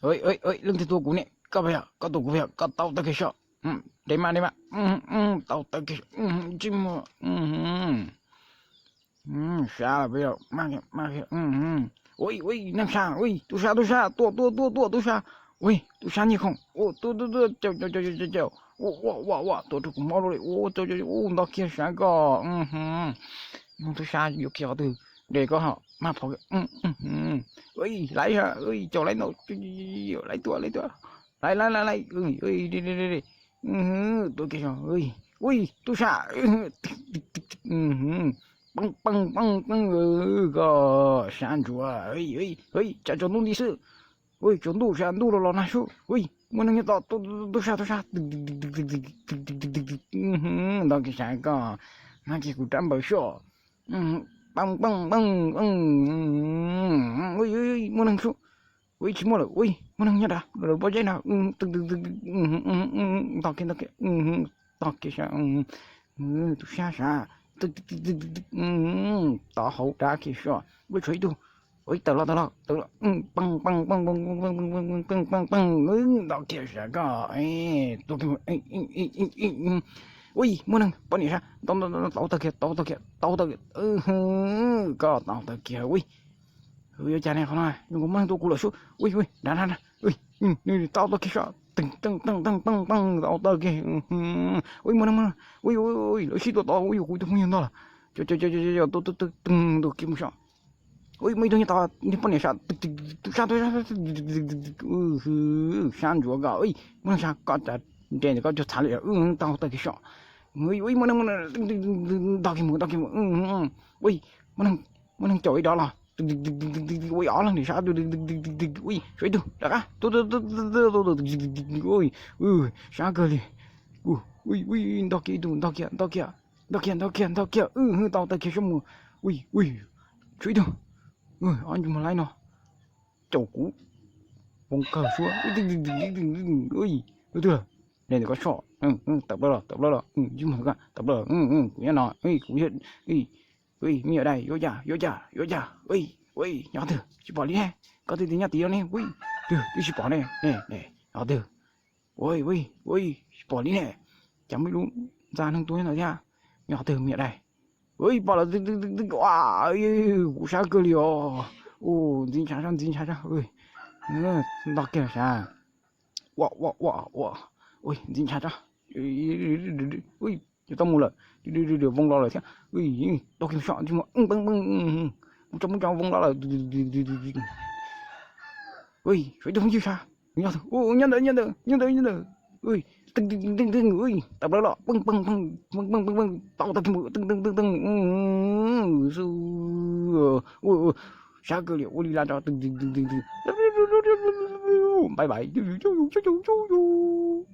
Leej twg tua kuv ne? Koj puas yog? Koj tua kuv puas yog? Koj tau taw kiag soj. De mas de mas. Tau taw kiag soj. Tsis muaj. Sab lawm puas yog? Ua, ua, neeg sab, ua, tub sab, tub sab, tua, tua, tua, tua tub sab. Ua, tub sab nyiaj khoom, ua, tua, tua, tua, caum, caum, caum, caum, caum, ua, ua, ua, ua, tua rau kuv mob luaj li, ua, caum, caum, ua, nto kiag sab koj. Tub sab yuav kiag qhov twg, de koj ho maj phov. Ua, laiv, caum laiv ntau, laiv tua, laiv tua, laiv, laiv, laiv, tua kiag soj. Ua, tub sab, peb, peb, peb, koj sab ntsuav, tsam tsaus ntuj nti xwb. Ua, tsaus ntuj sab ntuj los los nag sub. Ua, muaj neeg nyob tod, tub sab, tub sab. Nto kiag sab koj, nag kiag kuv rab npawg soj. Peb, peb, peb, ua, muaj neeg sub. Ua, tsis muaj lawm. Ua, muaj neeg nyob nrad, lawv pob zeb nrad. Nto kiag, nto kiag, nto kiag sab, tub sab sab, tov hauv rab kiag soj. Ua, tshuav ib tug. Ua, tawm los, tawm los, tawm los. Peb, peb, peb, peb, peb, peb, nto kiag sab koj. Tua kiag, ua, muaj neeg poj niam sab, tau taw kiag, tau taw kiag, tau taw kiag. Koj tau taw kiag, ua, yuav cas ne qhov no, zoo nkaus muaj neeg tua kuv lawm sub. Ua, ua, nrad, nrad, nrad. Tau taw kiag soj, teej, teej, teej, teej, tau taw kiag. Ua, muaj neeg, muaj neeg, ua, lawv sib tua tod, ua, kuv tus phooj ywg ntog lawm. Cov, cov, cov, cov, tua, tua, tua, teej, tua kiag mus soj. Ua, muaj ib tug nyob tod, niag poj niam sab, tub sab, tub sab, sab ntsuav koj. Ua, muaj neeg sab, koj cas nres ntawm koj cuag txhav li. Tau taw kiag soj. Ua, muaj neeg, muaj neeg, nto kiag mus, nto kiag mus. Ua, muaj neeg, muaj neeg caum ib dov los. Ua, ob leeg nim sab. Ua, tshuav ib tug rov qab. Ua, sab kawg li. Ua, ua, nto kiag ib tug, nto kiag, nto kiag, nto kiag, nto kiag, nto kiag, tau taw kiag soj mus. Ua, ua, tshuav ib tug. Ob ntsej muag laib no caum kuv, voos kawg suab. Ua, tus twg, nres ntawm koj soj. Tawm plaws los, tawm plaws los, tawm plaws los, kuv nyob no, kuv, me nyuam dais, yuav cas, yuav cas, yuav cas. Ua, nyob twg tsis pom li ne, koj twb tias nyob tid los ne. Ua, twb, twb tsis pom ne, nyob twg. Ua, ua, tsis pom li ne, cas muaj ib lub ntxa neeg tuag nyob ntawd thiab. Nyob twg me nyuam dais. Ua, pom lawm, kuv sab kawg li os. Ntxiv ntshav sab, ntxiv ntshav sab. Nto kiag sab. Ua, ua, ua, ua, ntxiv ntshav sab. Yuav tau mus lawm, voos los lawm thiab. Tau kiag soj, tsis muaj, peb, peb, mus tso, mus tso, voos los lawm. Ua, tshuav ib tug phooj ywg sab, nyob ntawd, nyob ntawd, nyob ntawd, nyob ntawd. Tawm plaws los, peb, peb, peb, tau taw kiag mus, teb, teb, teb, teb. Sab kawg li, ua li laj tso, bye bye, cov yus cov yus.